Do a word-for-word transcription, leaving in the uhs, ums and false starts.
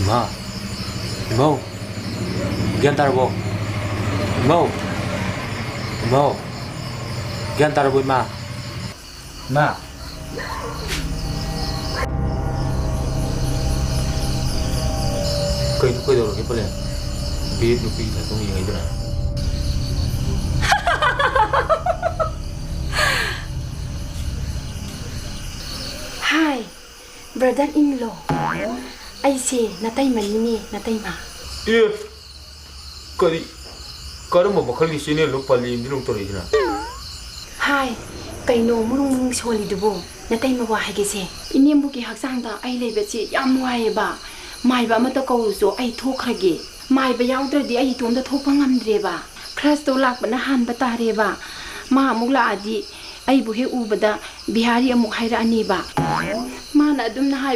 ꯏꯃꯥ, ꯏꯃꯧ, ꯒ꯭ꯌꯥꯟ ꯇꯥꯔꯕꯣ? ꯏꯃꯧ, ꯏꯃꯧ, ꯒ꯭ꯌꯥꯟ ꯇꯥꯔꯕꯣ, ꯏꯃꯥ? ꯏꯃꯥ꯫ ꯀꯩꯅꯣ, ꯀꯩꯗꯧꯔꯒꯦ, ꯄꯂꯦꯟ? ꯕꯤꯔꯦꯟ ꯅꯨꯄꯤꯒꯤ ꯅꯥꯇꯣꯡ ꯌꯦꯡꯉꯛꯏꯗꯨꯅ? ꯍꯥꯏ, brother in law꯫ ꯑꯩꯁꯦ ꯅꯇꯩꯃꯅꯤꯅꯦ, ꯅꯇꯩꯃ꯫ ꯑꯦ, ꯀꯔꯤ, ꯀꯔꯝꯕ ꯃꯈꯜꯒꯤ channelꯅꯣ ꯄꯂꯦꯟꯁꯤꯅ ꯑꯃꯨꯛ ꯇꯧꯔꯛꯏꯁꯤꯅ? ꯍꯥꯏ, ꯀꯩꯅꯣ ꯃꯨꯔꯨꯡ ꯃꯨꯔꯨꯡ ꯁꯣꯜꯂꯤꯗꯨꯕꯨ? ꯅꯇꯩꯃ, ꯋꯥ ꯍꯥꯏꯒꯦꯁꯦ꯫ ꯏꯅꯦꯝꯕꯣꯛꯀꯤ ꯍꯛꯆꯥꯡꯗ ꯑꯩ ꯂꯩꯕꯁꯤ ꯌꯥꯝ ꯋꯥꯏꯑꯦꯕ꯫ ꯃꯥꯏꯕ ꯑꯃꯇ ꯀꯧꯔꯨꯁꯨ ꯑꯩ ꯊꯣꯛꯈ꯭ꯔꯒꯦ꯫ ꯃꯥꯏꯕ ꯌꯥꯎꯗ꯭ꯔꯗꯤ ꯑꯩ ꯏꯇꯣꯝꯇ ꯊꯣꯛꯄ ꯉꯝꯗ꯭ꯔꯦꯕ꯫ ꯈ꯭ꯔꯁꯇꯣ ꯂꯥꯛꯄꯅ ꯍꯥꯟꯕ ꯇꯥꯔꯦꯕ꯫ ꯃꯥ ꯑꯃꯨꯛ ꯂꯥꯛꯑꯗꯤ ꯑꯩꯕꯨ ꯍꯦꯛ ꯎꯕꯗ ꯕꯤꯍꯥꯔꯤ ꯑꯃꯨꯛ ꯍꯥꯏꯔꯛꯑꯅꯦꯕ꯫ ꯃꯥꯅ ꯑꯗꯨꯝꯅ ꯍꯥꯏ